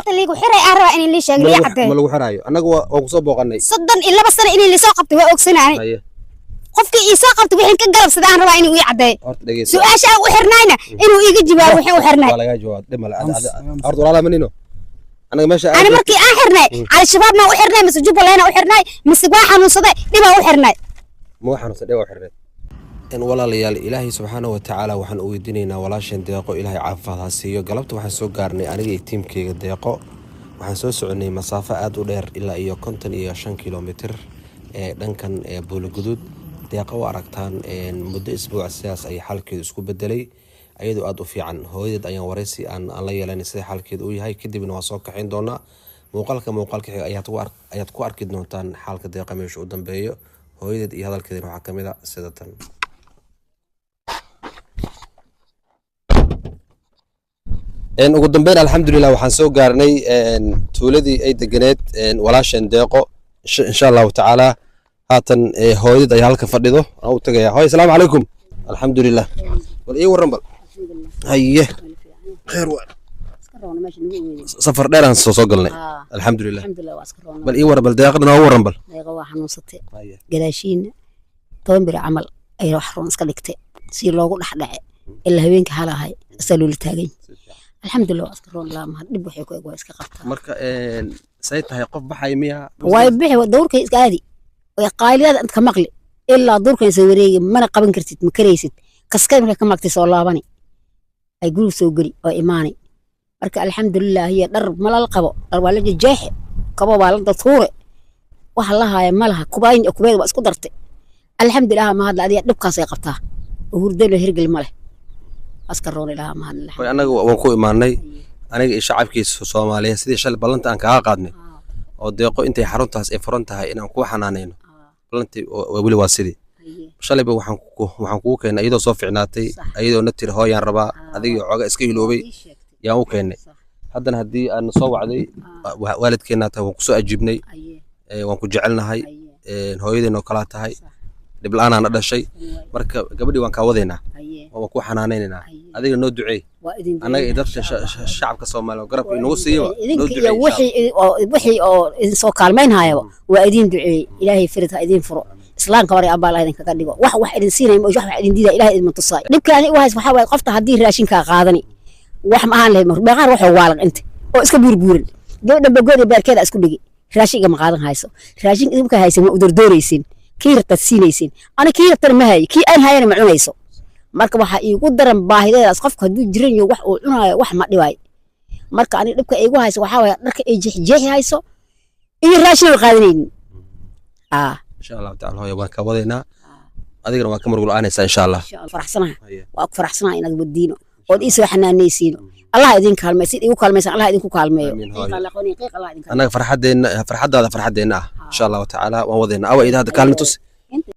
Inta liigu xiray aan rabaa in lii sheego, lii caddeeyo. Ma lagu xiraayo, annaga waan kusoo booqanay. 32 sano inay lisoo qabtay waa ogsanahay. Haye. Qofkii ii soo qabtay wixii ka galabsada aan rabaa inuu ii caddeeyo. Horta dhegeyso. Su-aasha aan u xirnayna inuu iiga jawaabo wixii u xirnay. Waa lagaa jawaab, dhib male. Horta walaala manino annaga meesha Ani markii aan xirnay, Al-Shabaab ma u xirnay mise Jubbaland u xirnay mise waa xanuunsaday dhibaa u xirnay? Ma waxaan dhib u xirneed in walaalayaal, Ilaahay subxaana wa tacaala waxaan u weydiinaynaa walaasheen Deeqo Ilaahay caafimaad ha siiyo. Galabta waxaan soo gaarnay aniga iyo tiimkeyga Deeqo. Waxaan soo soconay masaafo aada u dheer, ilaa iyo 55 kilomitir ee dhankan ee Buulaguduud. Deeqo u aragtaan muddo isbuuc sidaas ayay xalkeedu isku bedelay, ayadoo aada u fiican. Hooyadeed ayaan waraysi aan la yeelanay sida xalkeedu uu yahay, kadibna waan soo kaxayn doonaa. Muuqaalka muuqaalka xiga ayaad ku arki doontaan xaalka Deeqa meesha u dambeeyo. Hooyadeed iyo hadalkeedina waxaa ka mid a sida tan. Ugu dambeyn, alxamdulilah, waxaan soo gaarnay tuuladii ay deganeed walaasheen Deeqo. Insha Allahu tacaala haatan hooyadeed ayaa halka fadhido, aan u tagaya. Hooy, asalaamu calaykum. Alxamdulilah, bal ii warran bal. Haye, kheer waa, safar dheer aan soo galnay, alxamdulilah. Alxamdulilah, waa iska roona. Bal ii warran bal, Deeqada noogu warran bal. Deeqa waa xanuunsatay. Gadaashiina 10 beri camal ay wax roon iska dhigtay, si loogu dhex dhace ilaa habeenka halahay asaa loola taagan yahay. Alxamdulilah, waa iska roon laa mahad, dhib waxay ku eg waa iska qabtaa. Marka say tahay, qof baxay miya? Way bixi, dawrkay iska aadi, way qayliyada inta ka maqli ilaa duurkan soo wareegi, mana qaban kartid, ma karaysid. Kaskay markay ka maqtay soo laabani, ay guriga soo geli oo imaanay. Marka alxamdulilah, hiya dhar malal qabo, dhar waa la jejeexe, kabo waa la datuure, waxa la haaya ma laha, kubaayin iyo kubeed waa isku dartay. Alxamdulilah, ma hadla adiga, dhibkaasay qabtaa oo hurdalo hirgel ma leh, aska roon ilaha ma hadla. Hooy, annaga waan ku imaanay, aniga iyo shacabkiisa Soomaaliyeed, sidii shalay ballanta aan kaaga qaadnay oo Deeqo intay xaruntaas ay furan tahay inaan kuu xanaanayno, ballantii weli waa sidii shalayba. Waxaan kugu keennay iyadoo soo ficnaatay, iyadoo na tiri hooyaan rabaa, adigii xooga iska hiloobay yaan u keennay. Haddana haddii aadna soo wacday, waalidkeennaa tahay, waan kusoo ajiibnay. Waan ku jecelnahay, hooyadeenoo kalaa tahay, dhib la-aanaa na dhashay. Marka gabadhii waan kaa wadaynaa, waan ku xanaanaynaynaa. Adiga noo duceey, annaga iyo dadka shacabka Soomaaliya oo garabka inoogu siiyaba noo Idinka duceey, iyo insha. Wixii oo idin soo kaalmaynayaba waa idin duceeyey. Ilaahay farid ha idin furo, islaamka hore ambaa Allah idinkaga dhigo. Wax idin siinay wax idin diidaya Ilaahay idin tusaay. Dhibka ani u hays waxaa waaye, qofta haddii raashinkaa qaadani wax ma ahaan lahayd, meeqaan waxoo waalan inta oo iska buurbuuran, gabadhan bagood beerkeeda isku dhigi, raashin igama qaadan hayso. Raashin idinka haysan waa u doordooraysin, kii rabtaad siinaysin, ani kii rabtana ma hayo, kii aan hayana ma cunayso. Marka waxaa iigu daran baahideedaas. Qofka hadduu jiran yaho, wax uu cunaayo wax ma dhibaayo. Marka ani dhibka iigu hayso waxaa waaye dharka ay jeexjeexi hayso iyo raashin aan qaadanaynin. Insha Allahu tacala, hooya, waan kaa wadaynaa, adigana waan ka murug la-aanaysaa, insha Allah. Insha Allah, faraxsanaha, waa ku faraxsanaha inaad wadiino ood ii soo xanaanaysiino. Allah idin kaalmeeyo, sid igu kaalmaysan Allah idinku kaalmeeyo. Amiin, Qiiq hooyo. Allah qooni, qiiq Allah idin kaalmeeyo. Annaga farxadeenna, farxaddaada farxaddeenna ah. Insha Allahu tacaala waan wadaynaa. Awa ida hadda kaalmi tus.